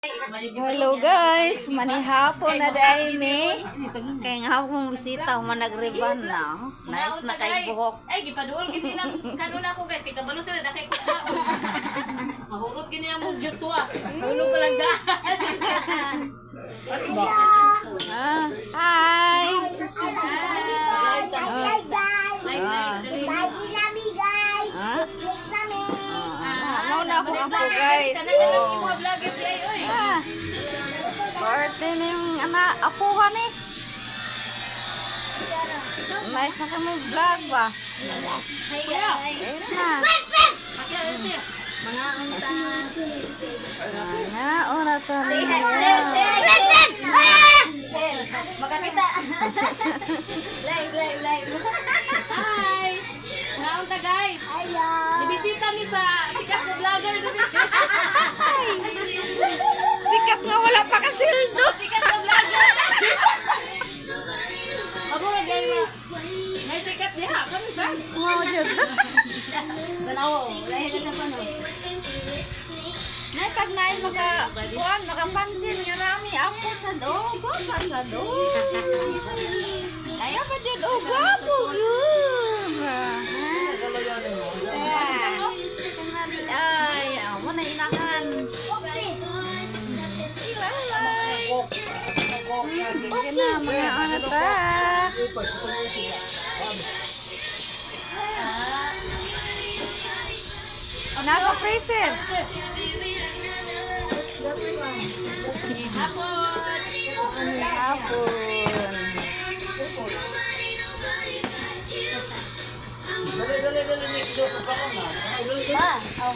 Hello guys, manihapon na dahil mi. Kay nga akong bisita, human nagriban na. Nice na kay buhok. Ay, gipaduol gini lang kanuna ko, guys, kay kabalo sila dakay ko kaon. Mahurot gini ang mong Joshua. Hulog pa lang daan. Ah, hi! Like, like, dali. Ah, ah, mao na akong apo, guys. Tanan na lang Oh. imo vlogger di ay oy. Ah, birthday ni yung ana, apuhan eh. Nice na kami vlog ba? Hi guys. Ayun na. Mga unta. Ah, na, to. Share, share, share. Share. Makakita. Live, live, live. Hi. Mga unta, guys. Hello. Nibisita mi sa sikat na vlogger dili. Sikat nga wala pa kasildo. Sikat na vlogger. Abo guys. Ngay sikat diha kami siya. Wow, jud. Tanaw, lahi ka sa pano. Natag na ay maka kuan makapansin nga nami apo sa do, gwapa sa do. Ay pa jud oh, gwapo yun. Ay, amo na inahan. Bye. Okay na mga ano ta. Nasa freezer. Hapon. Hapon. Ma, oh.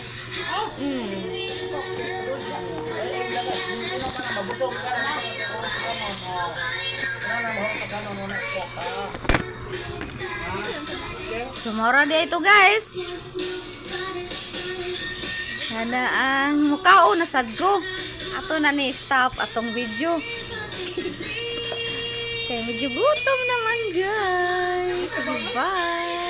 Sumora dia ito, guys. Sana ang mukao na sad ko. Ato na ni stop atong video. Kay medyo gutom naman, guys. Bye.